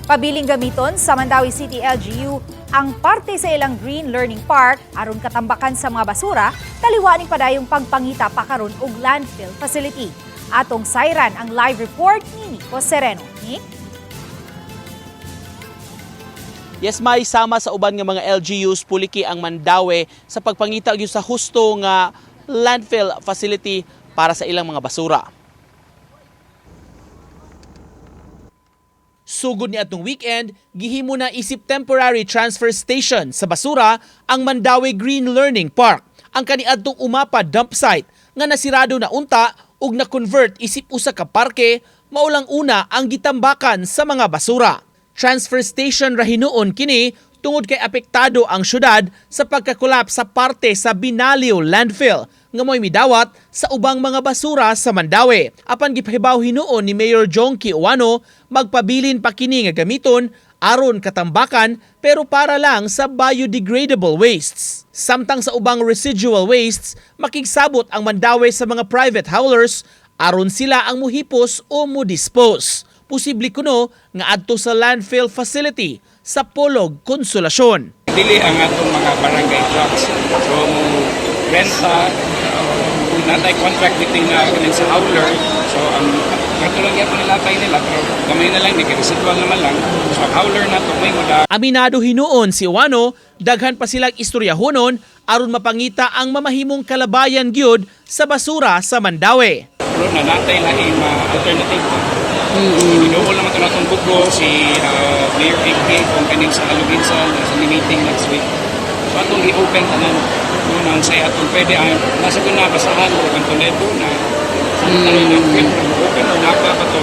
Pabiling gamiton sa Mandaue City LGU ang parte sa ilang Green Learning Park aron katambakan sa mga basura, taliwaning padayong pagpangita pa karon og landfill facility. Atong sayran ang live report ni Nico Sereno. Nick? Yes, may sama sa uban nga mga LGUs, puliki ang Mandaue sa pagpangita gyud sa husto nga landfill facility para sa ilang mga basura. Sugod ni atong weekend, gihimo na isip temporary transfer station sa basura ang Mandaue Green Learning Park. Ang kaniadtong Umapa dump site nga nasirado na unta ug na-convert isip usa ka parke, maulang una ang gitambakan sa mga basura. Transfer station ra hinuon kini tungod kay apektado ang syudad sa pagkakulap sa parte sa Binaliw landfill nga mo'y midawat sa ubang mga basura sa Mandaue. Apan gipahibaw hinuon ni Mayor Jonkie Ouano, magpabilin pa kini nga gamiton aron katambakan, pero para lang sa biodegradable wastes. Samtang sa ubang residual wastes, makigsabot ang Mandaue sa mga private haulers aron sila ang muhipos o mudispose. Posible kuno nga adto sa landfill facility sa Polog, Consolacion. Dili ang atong mga barangay trucks. So, renta, natay contract between kaning sa hauler. So, ang kato lang gyapon nilatay nila, pero gamay na lang, ni residual naman lang. So, ang hauler na to, may muda. Aminado hinuon si Ouano, daghan pa silang istoryahonon aron mapangita ang mamahimong kalabayan gyud sa basura sa Mandaue. Pero na natay lahi ma alternative. Inuol naman ito natong bugo si Mayor AK kung kaning sa Aloguinsan sa meeting next week. So atong i-open tanan no, nang say atong pwede ang nasa ko na basahan o ang Toledo na sa tanan ng open or napa pa to.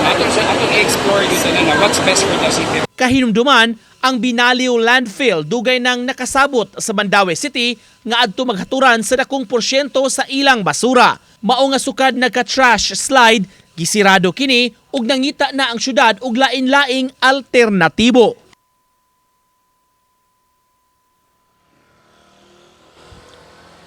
Atong sa atong i-explore yung tanan na what's best for the city. Kahinumduman, ang Binaliw landfill dugay nang nakasabot sa Mandaue City nga adto maghaturan sa dakong porsyento sa ilang basura. Mao nga sukad nagka-trash slide, gisirado kini ug nangita na ang syudad og lain-laing alternatibo.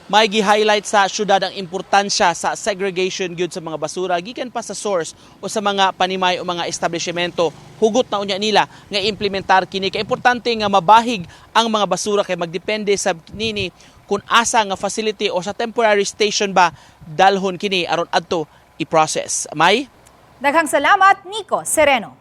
May gi-highlight sa syudad ang importansya sa segregation gyud sa mga basura gikan pa sa source o sa mga panimay o mga establishmento. Hugot na unya nila nga implementar kini kay importante nga mabahig ang mga basura kay magdepende sa nini kung asa nga facility o sa temporary station ba dalhon kini aron adto i-process. May Daghang salamat, Nico Sereno.